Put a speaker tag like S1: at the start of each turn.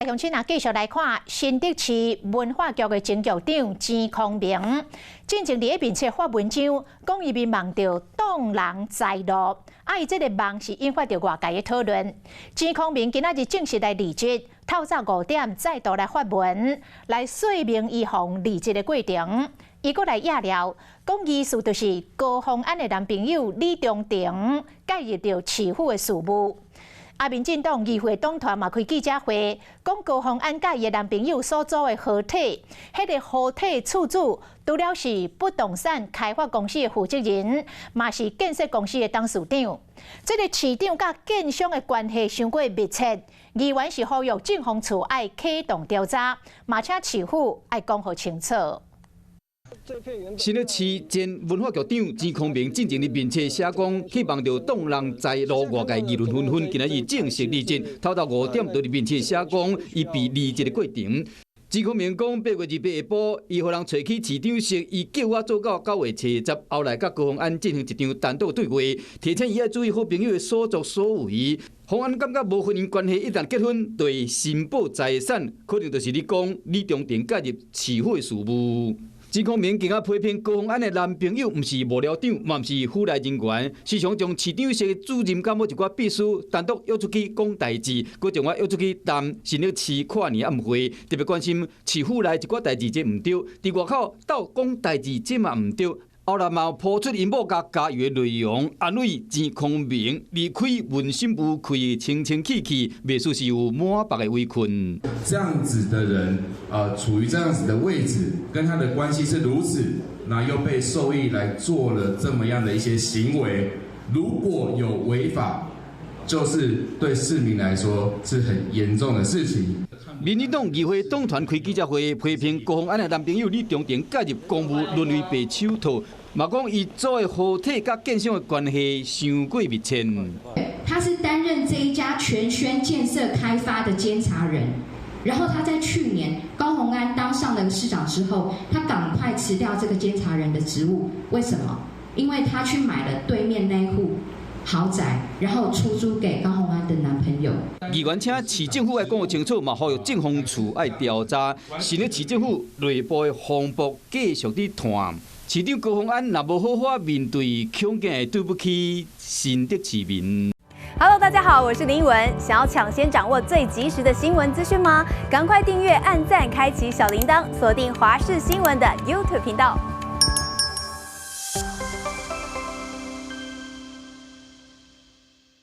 S1: 鄉親啊，繼續來看新竹市文化局的前局長錢康明，進前佇咧面冊發文章，講伊迷茫著擋人財路，啊，伊這个夢是引發著外界的討論。錢康明今仔日正式來離職，透早5點再度來發文，來說明伊予離職的過程。伊閣來掖料，講疑似就是高虹安的男朋友李中庭介入著市府的事務。啊，民進黨議會黨團嘛開記者會，講高虹安佮伊的男朋友所租的合體，彼個合體厝主除了是不動產開發公司的負責人，嘛是建設公司的董事長。這个市長佮建商的關係傷過密切，議員是呼籲政風處愛啟動調查，嘛請市府愛講予清楚。
S2: 新竹市前文化局長錢康明進前佇面冊寫講，去夢著擋人財路，外界議論紛紛。今仔日正式離職，透早5點就佇面冊寫講，伊被離職的過程。錢康明講，8月28下晡，伊予人揣去市長室，伊叫我做到9月70，後來佮高虹安進行一場單獨對話，提醒伊愛注意好朋友的所作所為。虹安感覺無婚姻關係，一旦結婚，就會申報財產，可能就是你講李中庭介入市府的事務。錢康明更加批評高虹安的男朋友，毋是幕僚長，嘛毋是府內人員，時常將市長室主任佮某一寡秘書單獨約出去講代誌，閣將我約出去談新竹市跨年晚會，特別關心市府內一寡代誌，這毋對，佇外口鬥講代誌，這嘛毋對。後來嘛有鋪出𪜶某共加油的內容，安慰錢康明離開問心無愧，清清氣氣，袂輸是有滿腹的委屈。
S3: 這樣子的人，處於這樣子的位置，跟他的關係是如此，那又被授意來做了這麼樣的一些行為，如果有違法，就是對市民來說是很嚴重的事情。
S2: 民進黨議會黨團開記者會，批評高虹安的男朋友李中庭介入公務，淪為白手套，嘛講伊租的合體佮建商的關係傷過密切。
S4: 他是擔任這一家全宣建設開發的監察人，然後他在去年高虹安當上了市長之後，他趕快辭掉這個監察人的職務。為什麼？因為他去買了對面那戶豪宅，然後出租給高虹安的男朋友。
S2: 議員請市政府愛講清楚，嘛呼籲政風處愛調查，新竹市政府內部的風暴繼續佇傳。市長高虹安若無好好面對，恐驚會對不起新竹市民。
S5: Hello，大家好，我是林依文。想要搶先掌握最及時的新聞資訊嗎？趕快訂閱、按讚、開啟小鈴鐺，鎖定華視新聞的 YouTube 頻道。